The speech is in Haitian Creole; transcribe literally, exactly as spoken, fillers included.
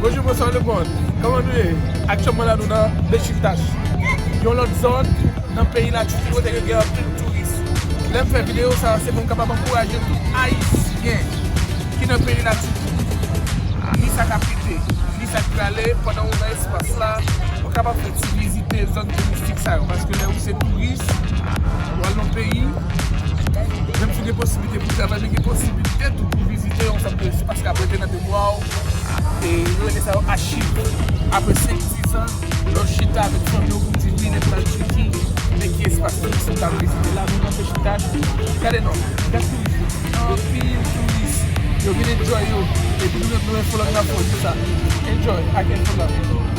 Bonjou, bonswa lemonn. Kòman nou ye? Aktyèlman la nou nan Beşiktaş, yon lòt zòn nan peyi Latiki kote ke gen anpil touris. Lè m fè videyo sa, se pou m kapab ankouraje tout Ayisyen ki nan peyi Latiki, ni sa k ap rete, ni sa k prale, pandan ou nan espas la, ou kapab fè ti vizite zòn touristik sa yo. Paske lè ou se touris, ou al nan peyi, menm si w gen posiblite pou travay, men gen posiblite tou pou vizite yon sòt de espas k ap rete nan memwa w. E yo rele sa yo achiv. Apre senk, dis an, lè w chita avèk fanmi w pou di wi, lè m pral Tiki, men ki espas touristik m ta vle vizite la, nou nan Beşiktaş. Gade non, gade touris yo. Anpil touris. Yo vin enjoy yo. Epi nou menm nou enfo lòt nan fò, se sa. Enjoy ak enfo lòt.